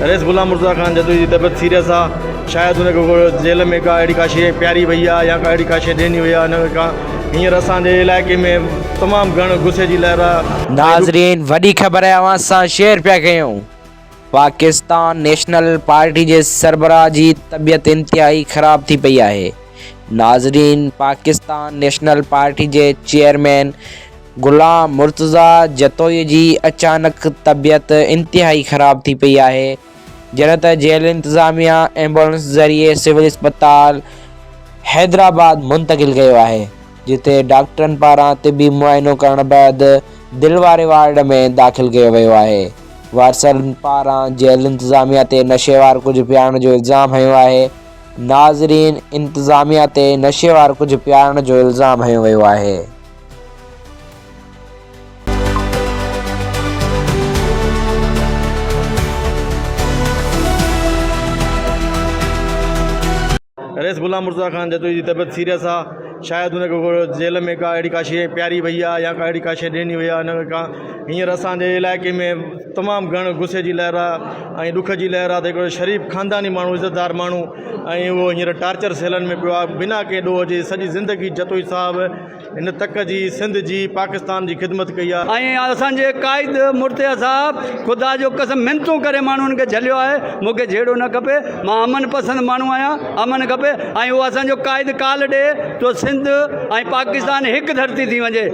رئيس غلام مرتضيٰ خان جتوئي جي طبيعت سيريس آ شايد ان کي ڪو جيل ۾ ڪا اهڙي ڪا شيء پياري وئي آ يا ڪا اهڙي ڪا شيء ڏني وئي آ ان کي ڪا هينئر اسان جي علائقي ۾ تمام گهڻ غصي جي لهر آ ۽ ناظرين وڏي خبر اوهان سان شيئر پيا ڪيون پاڪستان نيشنل پارٽي جي سربراهه جي طبيعت انتهائي خراب ٿي پئي آهي ناظرين پاڪستان نيشنل پارٽي جي چيئرمين غلام مرتضيٰ جتوئي جي اچانڪ طبيعت انتهائي خراب ٿي پئي آهي، جڏهن ته جيل انتظاميا ايمبولينس ذريعي سول اسپتال حيدرآباد منتقل ڪيو آهي، جتي ڊاڪٽرن پاران طبي معائنو ڪرڻ بعد دل واري وارڊ ۾ داخل ڪيو ويو آهي. وارثن پاران جيل انتظاميا تي نشي وار ڪجهه پيارڻ جو الزام هنيو آهي. ناظرين انتظاميا تي نشي وار ڪجهه پيارڻ جو الزام هنيو ويو آهي. رئيس غلام مرتضيٰ خان جتوئي جي طبيعت سيريس آ شايد ان کي ڪو جيل ۾ ڪا اهڙي ڪا شيء پياري وئي آ يا ڪا اهڙي ڪا شيء ڏني وئي آ ان کي ڪا هينئر اسان جي علائقي ۾ تمام گهڻ غصي جي لهر آ ۽ ڏک جي لهر آ ته هڪڙو شريف خانداني ماڻهو عزتدار ماڻهو ۽ اهو هينئر ٽارچر سيلن ۾ پيو آ بنا ڪنهن ڏوهه جي سڄي زندگي جتوئي صاحب هن تڪ جي، سنڌ جي، پاڪستان جي خدمت ڪئي آ. ۽ اسان جي قائد مرتضيٰ صاحب خدا جو قسم منتون ڪري ماڻهن کي جهليو آهي مون کي جهيڙو نه کپي مان امن پسند ماڻهو آهيان امن کپي ۽ اهو اسان جو قائد ڪال ڏي تو سنڌ ۽ پاڪستان هڪ ڌرتي ٿي وڃي.